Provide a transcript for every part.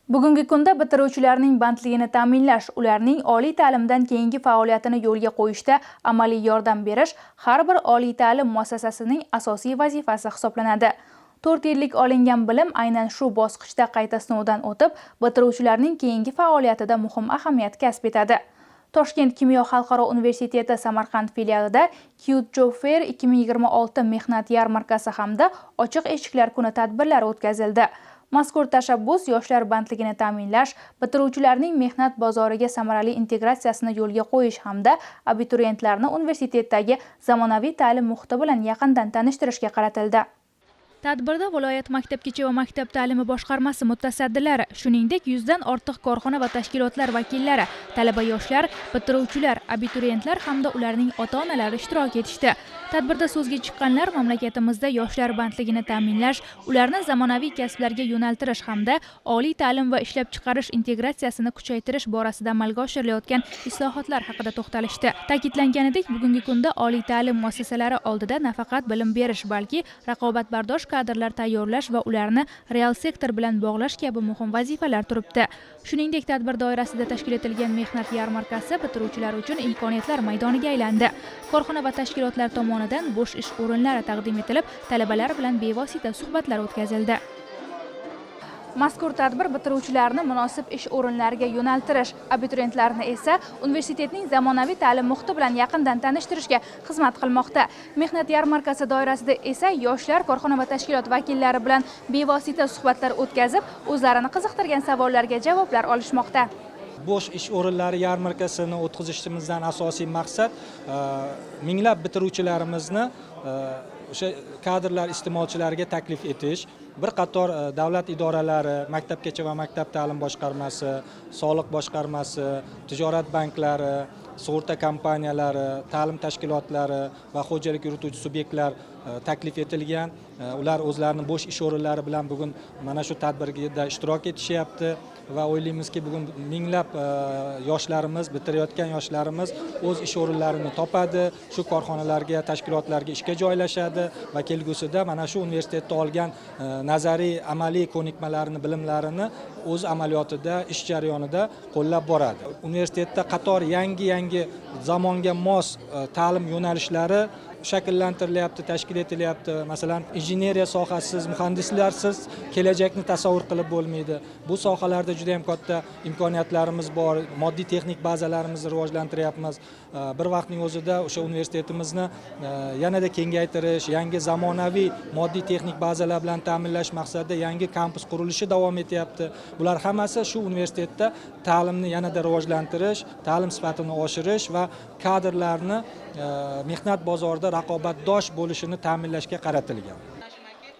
Bugungi kunda bitiruvchilarning bandligini ta'minlash, ularning oliy ta'limdan keyingi faoliyatini yo'lga qo'yishda amaliy yordam berish har bir oliy ta'lim muassasasining asosiy vazifasi hisoblanadi. 4 yillik olingan bilim aynan shu bosqichda qayta sinovdan o'tib, bitiruvchilarning keyingi faoliyatida muhim ahamiyat kasb etadi. Toshkent kimyo xalqaro universiteti Samarqand filialida Cute Job Fair 2026 mehnat yarmarkasi hamda ochiq eshiklar kuni tadbirlari o'tkazildi. Mazkur tashabbus yoshlar bandligini ta'minlash, bitiruvchilarning mehnat bozoriga samarali integratsiyasini yo'lga qo'yish hamda abituriyentlarni universitetdagi zamonaviy ta'lim muhiti bilan yaqindan tanishtirishga qaratildi. Tadbirda viloyat maktabgacha va maktab ta'limi boshqarmasi mutasaddilari, shuningdek, 100 dan ortiq korxona va tashkilotlar vakillari, talaba yoshlar, bitiruvchilar, abituriyentlar hamda ularning ota-onalari ishtirok etishdi. Tadbirda so'zga chiqqanlar mamlakatimizda yoshlar bandligini ta'minlash, ularni zamonaviy kasblarga yo'naltirish hamda oliy ta'lim va ishlab chiqarish integratsiyasini kuchaytirish borasida amalga oshirilayotgan islohotlar haqida to'xtalishdi. Ta'kidlanganidek, bugungi kunda oliy ta'lim muassasalari oldida nafaqat bilim berish, balki raqobatbardosh kadrlar tayyorlash va ularni real sektor bilan bog'lash kabi muhim vazifalar turibdi. Shuningdek, tadbir doirasida tashkil etilgan mehnat yarmarkasi bitiruvchilar uchun imkoniyatlar maydoniga aylandi. Korxona va tashkilotlar tomonidan bo'sh ish o'rinlari taqdim etilib, talabalar bilan bevosita suhbatlar o'tkazildi. Mazkur tadbir bitiruvchilarni munosib ish o'rinlariga yo'naltirish, abituriyentlarni esa universitetning zamonaviy ta'lim muhiti bilan yaqindan tanishtirishga xizmat qilmoqda. Mehnat yarmarkasi doirasida esa yoshlar korxona va tashkilot vakillari bilan bevosita suhbatlar o'tkazib, o'zlarini qiziqtirgan savollarga javoblar olishmoqda. Bo'sh ish o'rinlari yarmarkasini o'tkazishimizdan asosiy maqsad minglab bitiruvchilarimizni o'sha kadrlar iste'molchilariga taklif etish. Bir qator davlat idoralari, maktabgacha va maktab ta'lim boshqarmasi, soliq boshqarmasi, tijorat banklari, sug'urta kompaniyalari, ta'lim tashkilotlari va xo'jalik yurituvchi subyektlar taklif etilgan. Ular o'zlarini bo'sh ish o'rinlari bilan bugun mana shu tadbirda ishtirok etishyapti va o'ylaymizki, bugun minglab yoshlarimiz, bitirayotgan yoshlarimiz o'z ish o'rinlarini topadi, shu korxonalarga, tashkilotlarga ishga joylashadi va kelgusida mana shu universitetda olgan nazariy, amaliy ko'nikmalarini, bilimlarini o'z amaliyotida, ish jarayonida qo'llab boradi. Universitetda qator yangi yangi zamonga mos ta'lim yo'nalishlari shakllantirilyapti, tashkil etilyapti. Masalan, injeneriya sohasisiz, muhandislarsiz kelajakni tasavvur qilib bo'lmaydi. Bu sohalarda juda ham katta imkoniyatlarimiz bor, moddiy texnik bazalarimizni rivojlantiryapmiz. Bir vaqtning o'zida o'sha universitetimizni yanada kengaytirish, yangi zamonaviy moddiy texnik bazalar bilan ta'minlash maqsadida yangi kampus qurilishi davom etyapti. Bular hammasi shu universitetda ta'limni yanada rivojlantirish, ta'lim sifatini oshirish va kadrlarni mehnat bozorida raqobatdosh bo'lishini ta'minlashga qaratilgan.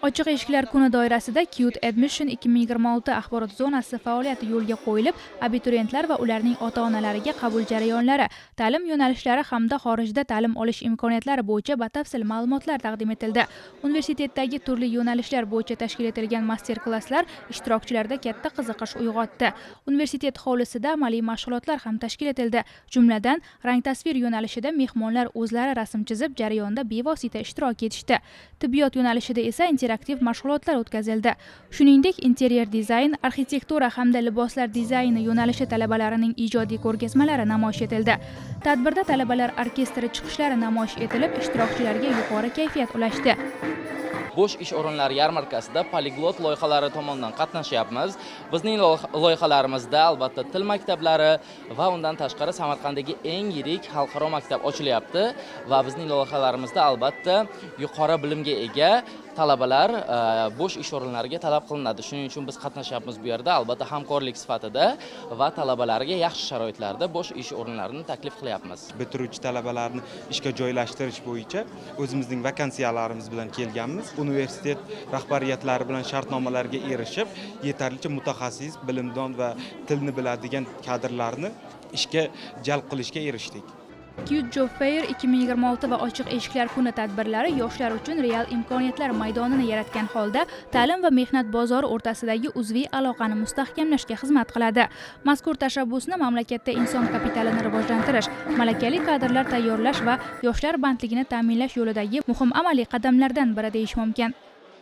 Ochiq eshiklar kuni doirasida Cute Admission 2026 axborot zonasi faoliyati yo'lga qo'yilib, abituriyentlar va ularning ota-onalariga qabul jarayonlari, ta'lim yo'nalishlari hamda xorijda ta'lim olish imkoniyatlari bo'yicha batafsil ma'lumotlar taqdim etildi. Universitetdagi turli yo'nalishlar bo'yicha tashkil etilgan master-klasslar ishtirokchilarda katta qiziqish uyg'otdi. Universitet hovlisida amaliy mashg'ulotlar ham tashkil etildi. Jumladan, rang-tasvir yo'nalishida mehmonlar o'zlari rasm chizib, jarayonda bevosita ishtirok etishdi. Tibbiyot yo'nalishida esa interaktiv mashg'ulotlar o'tkazildi. Shuningdek, interyer dizayn, arxitektura hamda liboslar dizayni yo'nalishi talabalarining ijodiy ko'rgazmalari namoyish etildi. Tadbirda talabalar orkestri chiqishlari namoyish etilib, ishtirokchilarga yuqori kayfiyat ulashdi. Bo'sh ish o'rinlari yarmarkasida Poliglot loyihalari tomonidan qatnashyapmiz. Bizning loyihalarimizda albatta til maktablari va undan tashqari Samarqanddagi eng yirik xalqaro maktab ochilyapti va bizning loyihalarimizda albatta yuqori bilimga ega talabalar bo'sh ish o'rinlariga talab qilinadi. Shuning uchun biz qatnashyapmiz bu yerda, albatta hamkorlik sifatida va talabalarga yaxshi sharoitlarda bo'sh ish o'rinlarini taklif qilyapmiz. Bitiruvchi talabalarni ishga joylashtirish bo'yicha o'zimizning vakansiyalarimiz bilan kelganmiz. Universitet rahbariyatlari bilan shartnomalarga erishib, yetarlicha mutaxassis, bilimdon va tilni biladigan kadrlarni ishga jalb qilishga erishdik. Cute Job Fair 2026 va ochiq eshiklar kuni tadbirlari yoshlar uchun real imkoniyatlar maydonini yaratgan holda ta'lim va mehnat bozori o'rtasidagi uzviy aloqani mustahkamlashga xizmat qiladi. Mazkur tashabbusni mamlakatda inson kapitalini rivojlantirish, malakali kadrlar tayyorlash va yoshlar bandligini ta'minlash yo'lidagi muhim amaliy qadamlardan biri deyish mumkin.